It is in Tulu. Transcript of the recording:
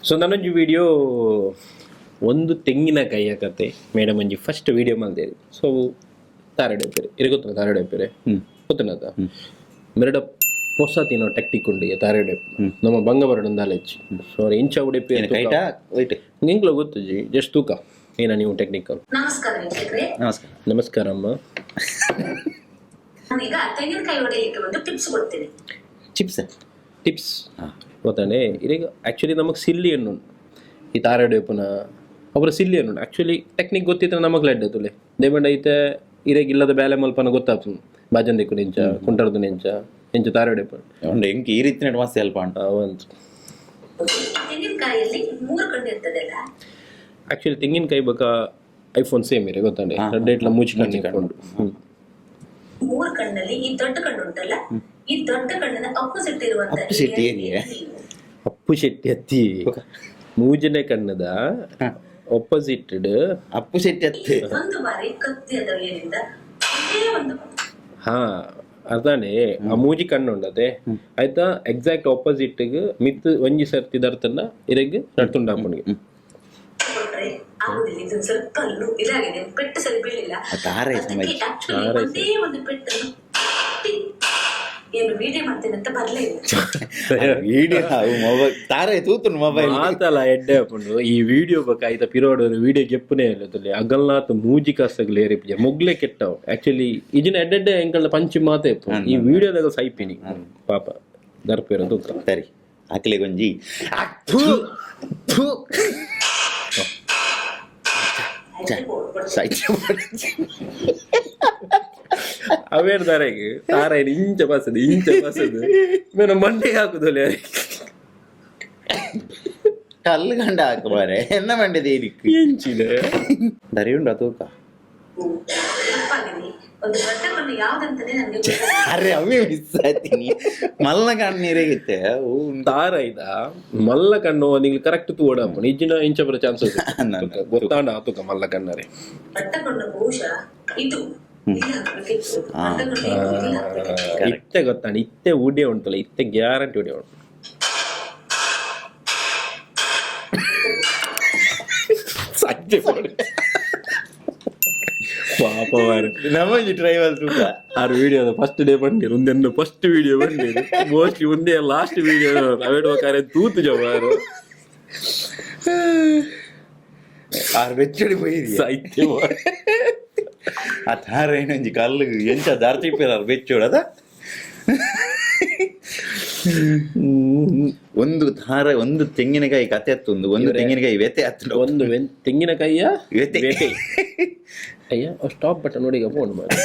ಸೊ ನನೊಂಜಿ ವಿಡಿಯೋ ಒಂದು ತೆಂಗಿನಕಾಯಿಯ ಕತೆ ಮೇಡಮ್ ಒಂಜಿ ಫಸ್ಟ್ ವಿಡಿಯೋ ಮಲ್ದೇರಿ. ಸೊ ತಾರಡೆ ಉಪ್ಪೇರೆ ಇರೆ ಗೊತ್ತುನ? ತಾರಡೆ ಉಪ್ಪೇರೆ ಗೊತ್ತುನದ? ಮೆರಡ ಪೊಸ ತಿನ್ನೋ ಟೆಕ್ನಿಕ್ ಉಂಡು ತಾರಡೆ. ನಮ್ಮ ಬಂಗ ಬರಡೊಂದು ದಾಲೆಚ್ಚಿ. ಸೊ ಇಂಚ ಉಡುಪಿ ಕೈಟಾ ವೈಟ್. ನಿಂಗ್ಲ ಗೊತ್ತುಜಿ, ಜಸ್ಟ್ ತೂಕ ಏನ ನೀವು ಟೆಕ್ನಿಕ್. ನಮಸ್ಕಾರ ವೀಕ್ಷಕರೇ. ನಮಸ್ಕಾರ. ನಮಸ್ಕಾರ ಅಮ್ಮ. ನಾನೀಗ ತೆಂಗಿನಕಾಯಿ ಒಡೆಯಲಿಕ್ಕೆ ಒಂದು ಟಿಪ್ಸ್ ಕೊಡ್ತೇನೆ. ಚಿಪ್ಸ್. ಟಿಪ್ಸ್ ಗೊತ್ತಾನೆ ಇದೀಗ. ಆ್ಯಕ್ಚುಲಿ ನಮಗೆ ಸಿಲ್ಲಿ ಎಣ್ಣು ಈ ತಾರಡೆ ಪುನಃ ಅವರ ಸಿಲ್ಲಿ ಎಣ್ಣು. ಆ್ಯಕ್ಚುಲಿ ಟೆಕ್ನಿಕ್ ಗೊತ್ತಿದ್ರೆ ನಮಗೆ ಲೆಡ್ ತುಲೆ ದೇವಂಡ ಐತೆ. ಇರೆಗ್ ಇಲ್ಲದ ಬೇಲೆ ಮಲ್ಪನ ಗೊತ್ತಾಗ್ತದೆ. ಬಾಜನ್ ದಿಕ್ಕು ನಿಂಚ ಕುಂಟರ್ದು ನಿಂಚ ಎಂಚ ತಾರಡೆ ಪುನ. ಉಂಡು ಎಂಕ್ ಈ ರೀತಿ ನೆಟ್ ಮಸ್ತ್ ಹೆಲ್ಪ್ ಉಂಟು. ಒಂದು ತೆಂಗಿನಕಾಯಿಯಲ್ಲಿ ಮೂರು ಕಣ್ಣು ಇರ್ತದಲ್ಲ. ಆ್ಯಕ್ಚುಲಿ ತೆಂಗಿನಕಾಯಿ ಬಕ ಐಫೋನ್ ಸೇಮ್ ಇರೆ ಗೊತ್ತಾಂಡೆ. ರೆಡ್ ಮೂಚಿ ಕಣ್ಣು ಇಟ್ಕೊಂಡು. ಮೂರು ಕಣ್ಣಲ್ಲಿ ಈ ದೊಡ್ಡ ಕಣ್ಣು ಉಂಟಲ್ಲ, ಈ ದೊಡ್ಡ ಕಣ್ಣಿನ ಅಪೋಸಿಟ್ ಇರುವಂತ Opposite area. Appu Shetty ಅತ್ತಿ, ಮೂಜನೆ ಕಣ್ಣದ ಒಪ್ಪೋಸಿಟ್. ಅಪ್ಪು ಶೆಟ್ಟಿ ಅತ್ತೆ. ಒಂದು ಬಾರಿ ಕತ್ತಿ ಅಥವಾ ಏನಿಂದ ಒಂದೇ ಒಂದು ಹಾ, ಅದಾನೆ. ಆ ಮೂಜಿ ಕಣ್ಣು ಉಂಡತೆ ಆಯ್ತಾ, ಎಕ್ಸಾಕ್ಟ್ ಆಪೋಸಿಟ್ ಮಿತ್ ಒಂಜಿ ಸರ್ತಿ ದರ್ತನ್ನ ಇರೆಗ್ ನಡ್ತುಂಡಾಪುಣಿಗೆ. ಕೊಟ್ರೆ ಆಗುದಿಲ್ಲ. ಇದು ಸ್ವಲ್ಪ ಇದಾಗಿದೆ, ಪೆಟ್ಟು ಸರಿ ಬೀಳಿಲ್ಲ. ತಾರೆ ಸಮ. ಅದಕ್ಕೆ ಆಕ್ಚುಲಿ ಒಂದೇ ಒಂದು ಪೆಟ್ಟನ್ನು ಟಿಕ್ ಏನು ವಿಡಿಯೋ ಮಾಡ್ತೇನೆ ಅಂತ ಬರ್ಲೇ ಇಲ್ಲ. ವಿಡಿಯೋ ಮೊಬೈಲ್ ತಾರೆ ತೂತುಂಡು ಮೊಬೈಲ್. ಮಾತಲ್ಲ ಎಡ್ಡೆ ಆಪುಂಡು ಈ ವಿಡಿಯೋ ಬಕ ಐತ ಪಿರೋಡು ವಿಡಿಯೋ ಗೆಪ್ಪುನೇ ಇಲ್ಲ. ಅಗಲ್ನಾಥ್ ಮೂಜಿ ಕಾಸಗ್ ಲೇರಿಪುಜೆ ಮೊಗ್ಲೆ ಕೆಟ್ಟವು. ಆಕ್ಚುಲಿ ಇಜಿನ ಎಡ್ಡೆಡ್ಡೆ ಎಂಕಲ್ನ ಪಂಚಿ ಮಾತೆ ಇಪ್ಪು. ಈ ವಿಡಿಯೋದಾಗ ಸೈಪಿನಿ ಪಾಪ ದರ್ಪೇರ ತೂಕ. ಸರಿ, ಅಕ್ಲೆ ಗೊಂಜಿ ಥು, ಥು. ಸಾಹಿತ್ಯ ಮಾಡಿದ್ದೆ. ಅವೇರ್ ದಾರೆಗ್ ತಾರ ಇಂಚ ಬಸದು ಇಂಚ ಬಸದು ಮೇನ ಮಂಡೆಗೆ ಹಾಕುದಲ್ಲ. ಕಲ್ಲು ಗಂಡ ಹಾಕು ಮಾರೆ, ಎನ್ನ ಮಂಡೆ ಇರಿಕ್. ಎಂಚಿನ ದರಿ ಉಂಡು ತೂಕ. ತಪ್ಪಾಗಿದೆ. ಒಂದು ದೊಡ್ಡ ಕಣ್ಣು ಯಾವ್ದಂತಾನೆ ನನಗೆ ಗೊತ್ತಾಗ್ಲಿಲ್ಲ. ಅರೆ, ಅವೇ ಮಿಸ್ ಆಯ್ತೀನಿ ಮಲ್ಲ ಕಣ್ಣು ನೀರಾಗಿತ್ತೆ ಅವು. ತಾರ ಇದ ಮಲ್ಲ ಕಣ್ಣು ನಿಂಗೆ ಕರೆಕ್ಟ್ ತೂಡಪ್ಪ. ಇಜ್ಜಿನ ಇಂಚ ಬರೋ ಚಾನ್ಸಸ್ ಗೊತ್ತಾಂಡ ಆತುಕ ಮಲ್ಲ ಕಣ್ಣರೆ. ದೊಡ್ಡ ಕಣ್ಣು ಬಹುಶಃ ಇದು ಇಲ್ಲಿ ಹಾಕ್ಬೇಕಿತ್ತು. ದೊಡ್ಡ ಕಣ್ಣು ಇದು ಇಲ್ಲಿ ಹಾಕ್ಬೇಕಿತ್ತು. ಇತ್ತೆ ಗೊತ್ತಾಂಡ, ಇತ್ತೆ ಉಡಿಯ ಉಂಟಲ್ಲ, ಇತ್ತೆ ಗ್ಯಾರಂಟಿ ಉಡಿಯ ಉಂಟು. ಸಜ್ಜೆ ಕೊಡು. ಪಾಪ ಮಾರ್ರೆ. ನಮ್ಮಂಜಿ ಡ್ರೈವರ್ ತೂಕ. ಆರು ವಿಡಿಯೋ ಫಸ್ಟ್ ಡೇ ಬಂದಿರು ಒಂದೆನ್ನು ಫಸ್ಟ್ ವಿಡಿಯೋ ಬಂದಿರು, ಮೋಸ್ಟ್ಲಿ ಒಂದೇ ಲಾಸ್ಟ್ ವಿಡಿಯೋ ಅವೇಡುವ ತೂತು ಜವಾರು. ಆರು ಬೆಚ್ಚಡಿ ಪೋಯಿದಿ. ಸಾಹಿತ್ಯ. ಆ ತಾರ ಏನೊಂಜಿ ಕಲ್ಲು ಎಂಚ ದಾರ್ತಿಪ್ಪೇರ ಬೆಚ್ಚೋಡು ಅದ. ಒಂದು ತಾರ ಒಂದು ತೆಂಗಿನಕಾಯಿ ಕತೆ ಹತ್ತೊಂದು ಒಂದು ತೆಂಗಿನಕಾಯಿ ವ್ಯತೆ ಹತ್ತು. ಒಂದು ತೆಂಗಿನಕಾಯಿಯ ವ್ಯತೆ. ವ್ಯತೆ. ಅಯ್ಯ, ಸ್ಟಾಪ್ ಬಟನ್ ನೋಡಿ ಫೋನ್ ಮಾಡಿ.